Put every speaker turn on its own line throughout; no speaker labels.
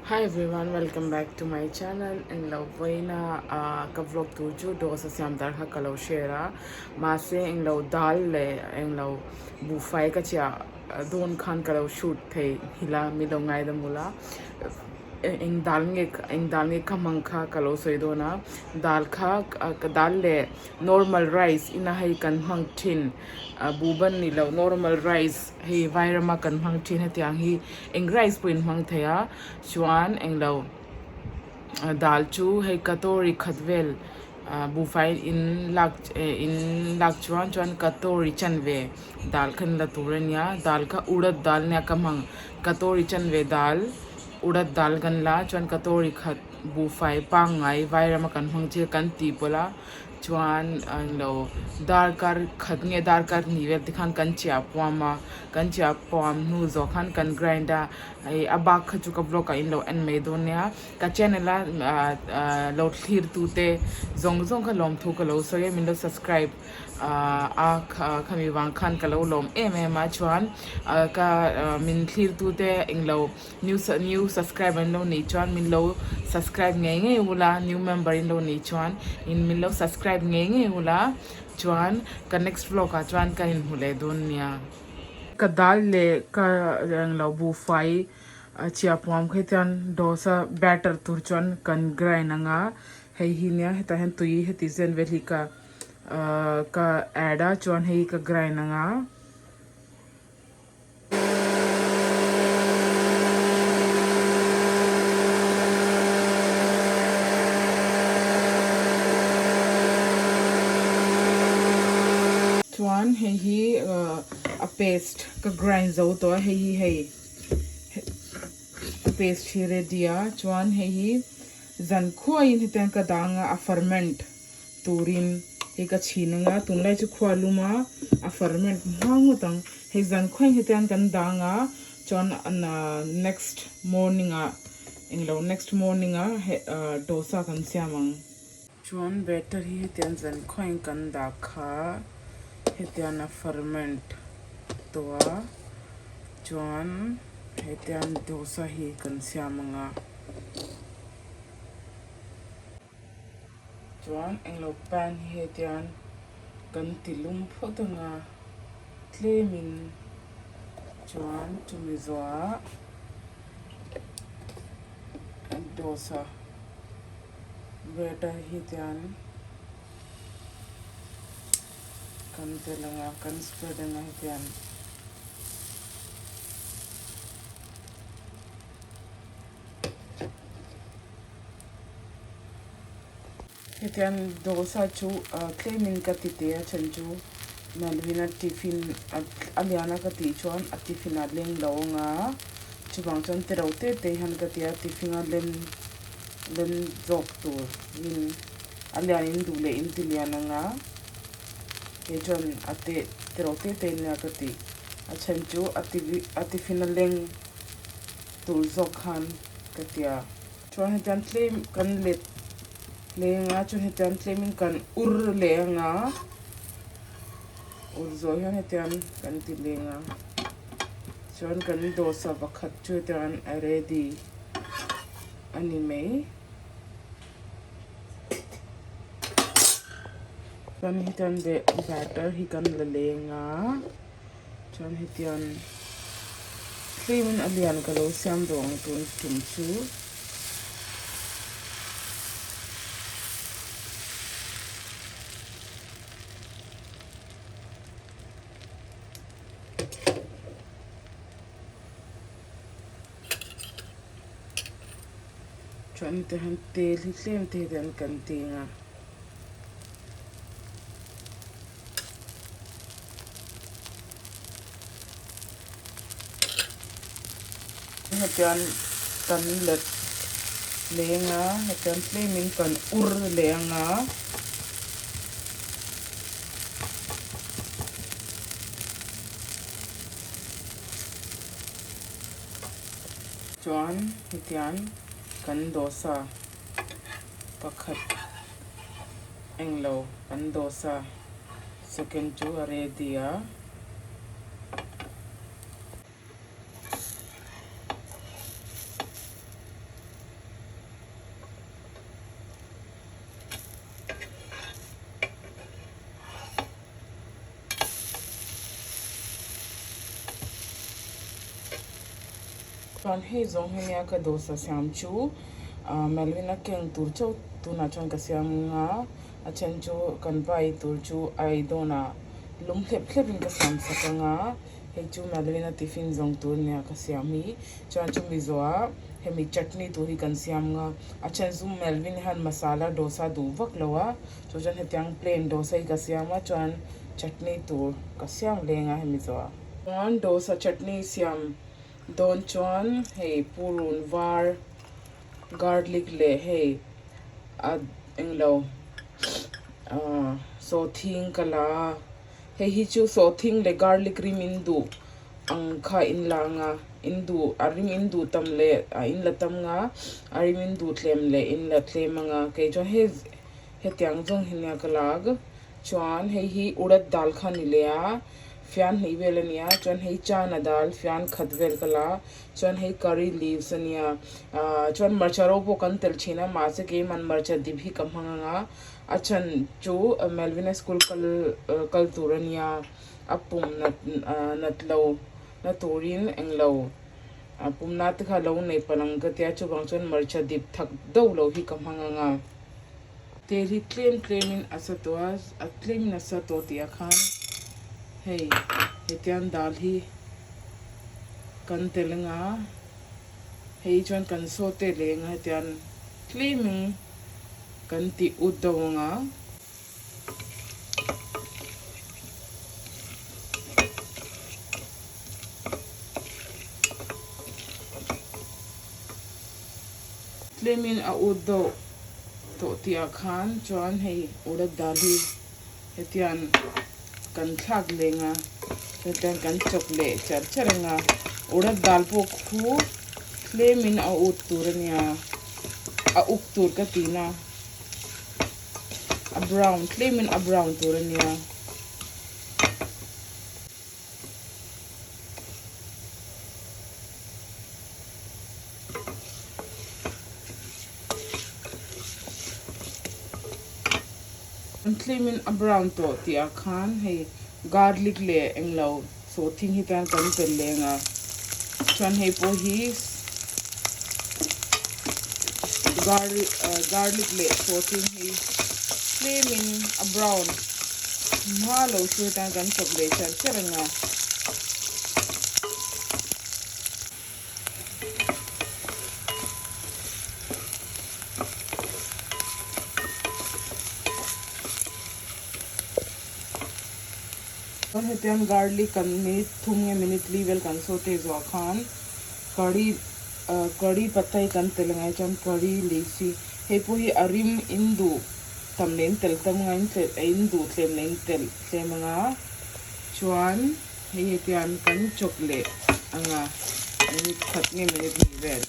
Hi everyone welcome back to my channel englo vawiina ka vlog tur chu dosa siam dar kha ka lo share a mahse englo dal leh englo buhfai ka chiah dawn khan ka lo shoot thei nghilh a mi lo ngaidam ula eng dal nge eng dal nge ka hmang kha ka lo sawi dawn a dal kha ka dal leh normal rice ina hei kan hmang thin buhban ni loh normal rice hei vairama kan hmang thin hetiang hi eng rice pawh in hmang thei a chuan englo dal chu hei katori khat vel buhfai in lak in lak chuan chuan katori chanve dal kha an la tur a nia dal kha urad dal nia ka hmang katori chanve dal urad dal kan la chuan katori khat buhfai pangngai vairama kan hmang chi kan tih pawlh a chuan englo darkar khat nge darkar hnih vel te khan kan chiah puam a kan chiah puam hnu zawh khan kan grind a hei a bak kha chu ka vlog ah in lo en mai dawn nia ka channel a lo thlir tu te zawng zawng kha lawmthu ka lo sawi a min lo subscribe a khami vang khan ka lo lawm em em a chuan ka min thlir tu te englo New new subscribe an lo nih chuan min lo subscribe ngei ngei ula new member in lo nih chuan in min lo subscribe ngei ngei ula chuan ka next vlog ah chuan ka inhmu leh dawn nia. Ka dal leh ka englo buhfai chiah puam khi chuan dosa batter tur chuan kan grind anga hei hi nia hetah hian tui heti zen vel hi ka ka add a chuan hei hi ka grind anga. Chuan hei hi a paste ka grind zo tawh a hei hi hei a paste hi ready a chuan hei hi zan khuaiin hetiang ka dang a a ferment turin hei ka chhin anga tunlai chu khua lum a a ferment hma ngawt ang hei zan khuain hetiang kan dang a chuan next morning ah englo next morning ah dosa kan siam ang. Chuan batter hi hetiang zan khuain kan dah kha hetiang a ferment tawh a chuan hetiang dosa hi kan siam anga. Chuan englo pan hi hetiang kan ti lum phawt anga tlemin chuan chumi zawhah dosa batter hi tian kan tel anga kan spread anga hetiang. Hetiang dosa chu tlemin ka ti teh a then chu Melvin-a tiffin a lian a ka tih chuan a tiffin a leng lo ang a, chuvang chuan ti ro te te hian ka ti a tiffin a len len zawk tur min a lian in duh leh in ti lian ang a, kei chuan a teh ti ro te te nia ka tih a then chu a tiffin a leng tur zawk khan ka ti a. Chuan hetiang tlem kan let leng a, chuan hetiang tlemin kan ur leng a, ur zawh hian hetiang kan ti leng a, chuan kan dosa pakhat chu hetiang a ready a ni mai. Chuan hetiang batter hi kan la leng a. Chuan hetiang tlemin a lian ka lo siam duh ang tun tum chu. Chuan hetiang hian tel hi tlem te hian kan ting a. Hetiang kan let leng a hetiang tlemin kan ur leng a. Chuan hetiang kan dosa pakhat englo kan dosa second chu a ready a. Chuan hei zawng hi nia ka dosa siam chu Melvin a keng tur chauh tunah chuan ka siam anga a then chu kan pa ei tur chu a ei dawnah lum hlep hlep in ka siam sak anga hei chu Melvin a tiffin zawng tur nia ka siam hi chuan chumi zawhah hemi chutney tur hi kan siam anga a then chu Melvin hian masala dosa duh vak lo a chu chuan hetiang plain dosa hi ka siam a chuan chutney tur ka siam leng a hemi zawhah. Chuan dosa chutney siam dawn chuan hei purun var garlic leh hei a englo ahh sawhthing ka la a hei hi chu sawhthing leh garlic rim in duh ang kha in la anga in duh a rim in duh tam leh a in la tam nga a rim in duh tlem leh in la tlem anga kei chuan hei hetiang zawng hi nia ka lak chuan hei hi urad dal kha a ni leh a. Fian hnih vel a nia chuan hei chana dal fian khat vel ka la chuan hei curry leaves a nia ah chuan hmarcha ro pawh kan tel thin a mahse keiman hmarcha dip hi ka hmang ang a a chhan chu Melvina school kal kal tur a nia a pum nat ah nat lo na turin englo a pumna te kha lo nei palh ang ka tia chuvang chuan hmarcha dip thak deuh lo hi ka hmang ang a. Tel hi tlem tlemin a sa tawh a, a tlemin a sa tawh tih ah khan hei hetiang dal hi kan tel anga hei chuan kan saute leh anga hetiang tlemin kan tih ut deuh anga. Tlemin a ut deuh tawh tih ah khan chuan hei urad dal hi hetiang kan thlak leng a hetiang kan chawp leh char char ang a urad dal pawh khu tlemin a ut tur a nia a uk tur ka ti na a brown tlemin a brown tur a nia. An tlemin a brown tawh tih ah khan hei garlic leh englo sawhthing hi tan kan tel leng a chuan hei pawh hi garlic leh sawhthing hi tlemin a brown hma lo chu hetan kan chawp leh char char ang a. Chuan hetiang garlic kan minute thum nge minute li vel kan saute zawh khan curry ah curry patta hi kan tel angai chuan curry leaves hi hei pawh hi a rim in duh tam leh in tel tam anga in tlem in duh tlem leh in tel tlem anga chuan. Hei hetiang kan chawp leh anga minute khat nge minute hnih vel.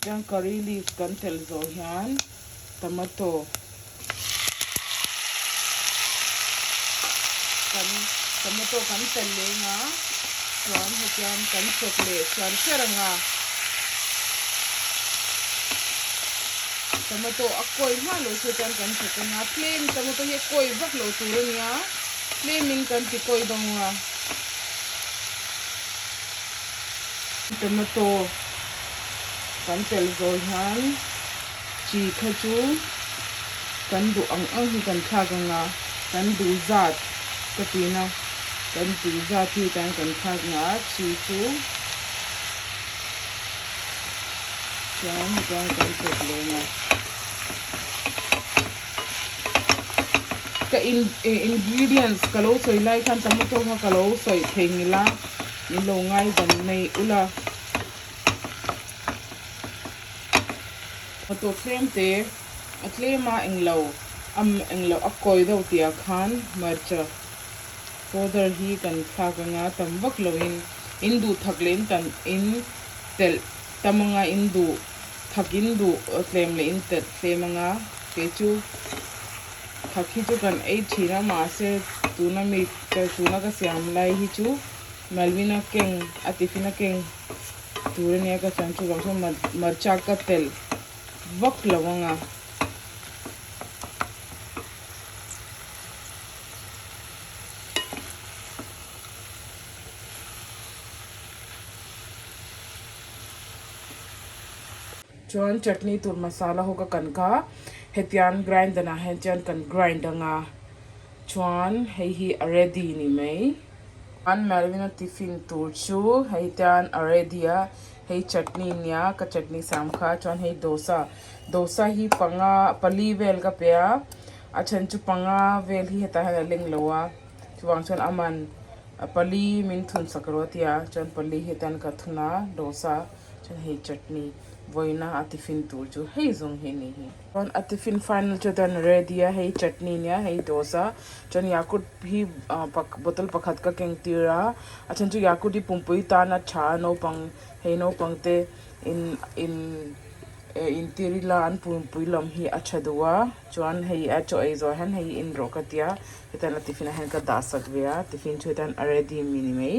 Chuan curry leaves kan tel zawh hian tomato kan tomato kan tel leh anga chuan hetiang kan chawp leh char char anga. Tomato a kawi hma lo chu chuan kan chawp anga tlem tomato hi a kawi vak lo tur a nia tlemin kan ti kawi dawng a tomato kan tel zawh hian chi kha chu kan duh ang ang hi kan thlak anga kan duh zat ka tina kan duh zat hi tan kan thlak anga chi chu. Chuan hetiang kan chawp leng a. Ka in ingredients ka lo sawi lai khan tomato kha ka lo sawi thei ngil a, min lo ngaidam mai ula. Tomato tlem te a tlem a englo am englo a kawi deuh tih ah khan hmarcha powder hi kan thlak anga tam vak loin in duh thak leh in tan in telh tam anga in duh thak in duh tlem leh in telh tlem anga kei chu thak hi chu kan ei thin a mahse tuna mi tuna ka siam lai hi chu Melvina keng a tiffin a keng tur ania ka siam chuvang chuan hmarcha ka telh vak lo anga. Chuan chutney tur masala ho ka kan kha hetiang grinder ah hian chuan kan grind anga chuan hei hi a ready ni mai. Chuan Melvin-a tiffin tur chu hei tian a ready a hei chutney nia ka chutney siam kha chuan hei dosa dosa hi panga pali vel ka pe a a then chu panga vel hi hetah hian a leng lo a chuvang chuan aman pali min thun sak rawh a ti a chuan pali hi atan ka thun a dosa. Chuan hei chutney vawiina a tiffin tur chu hei zawng hi a ni hi. Chuan a tiffin final chu atan ready a hei chutney nia hei dosa chuan yakult hi ah bottle pakhat ka keng tir a a then chu yakult hi pumpui tan a tha a naupang hei naupang te in in eh intir ila an pumpui lam hi a tha duh a chuan hei a chaw ei zawh hian hei in rawh ka tia hetiang a tiffin ah hian ka dah sak ve a tiffin chu hetan a ready mi ni mai.